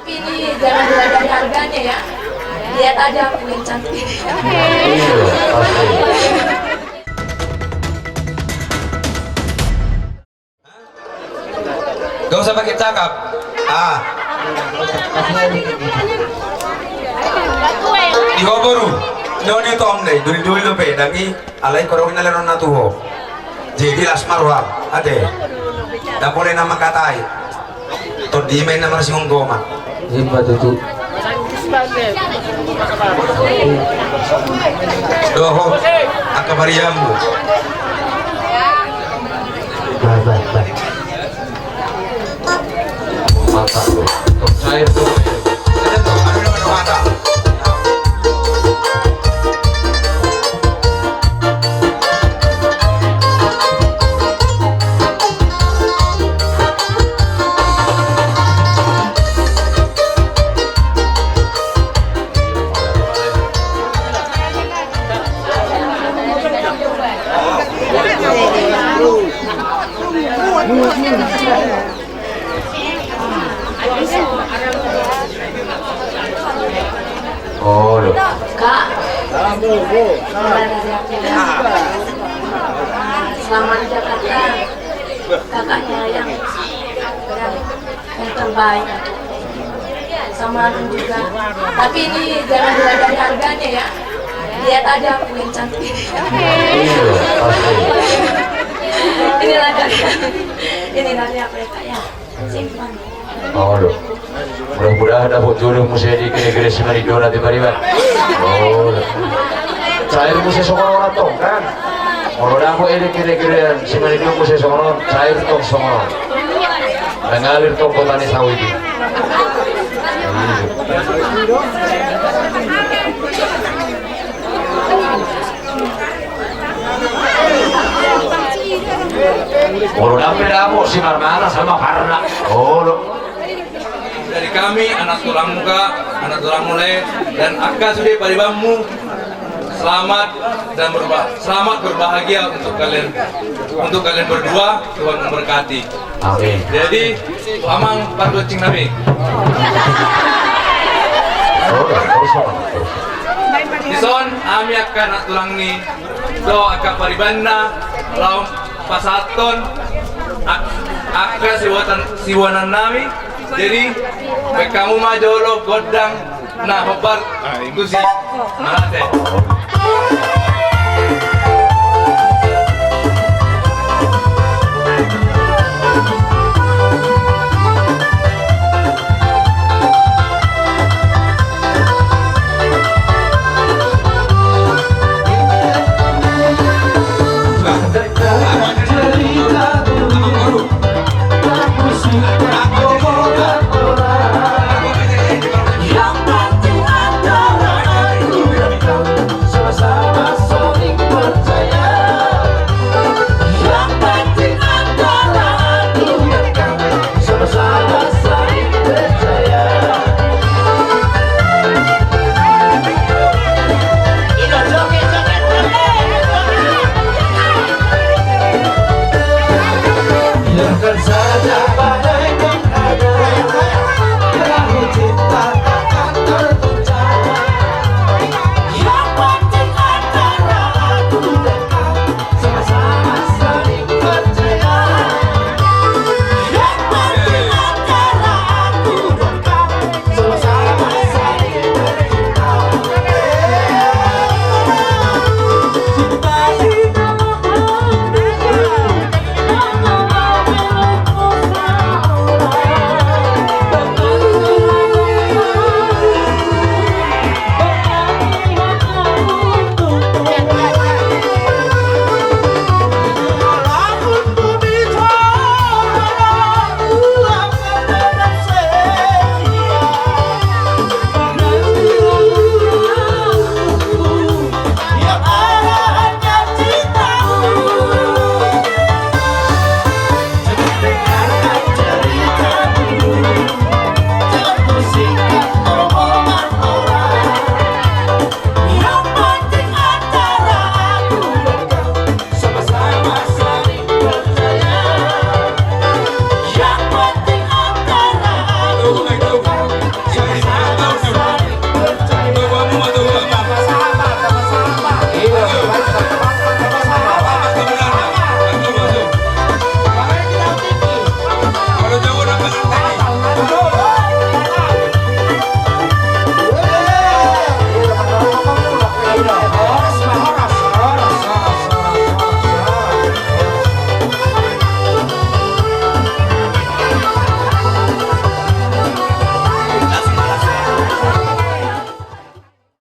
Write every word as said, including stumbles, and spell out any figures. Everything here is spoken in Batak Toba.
Ini jangan diragukan harganya ya. Lihat aja aku yang cantik. Iya, pasti. Gak usah pakai cakap. Ah. Di ho boru. Doni tom deh, duli-duli dope, dang i. Alai kodong na leron na tu ho. Jadi las ma roham, ate. Dang pola na mangkatai. Tondi ma inna marsingon goma. Ima tutu. Dohot angka paribanmu. Bah, bah, bah. Mata. Tong cair, tong cair. Ada tong, ada nama mata. Oh, loh. Kak. Selamat Jakarta. Kakaknya yang, yang terbaik. Sama Anum juga. Tapi ini jangan diragukan harganya ya. Lihat aja aku yang cantik. Iya, pasti. Inilah dari, ini dari aku ya, Kak, ya. Simpan. Olo. Mudah-mudahan dapot jodoh muse di gere-gere Simanjuntak di pariban. Olo. Cair muse songon on tong kan. Molo dapot i di gere-gere Simanjuntak muse songon on, cair tong songon on. Mengalir tong kota ni sawit i. Molo dapot, dapot si marmana sama karna. Olo. Dari kami, anak tulangmu, Kak, anak tulangmu, Le, dan angka sude paribanmu, selamat dan berba-, selamat berbahagia untuk kalian, untuk kalian berdua, Tuhan memberkati. Amin. Jadi, amang pargonsingnami. Dison, hami angka anak tulang ni, dohot angka paribanna, laho pasahathon, ak-, angka siboan, siboanannami. Jadi, baen hamu ma jolo gondang na hombar tusi. Mauliate.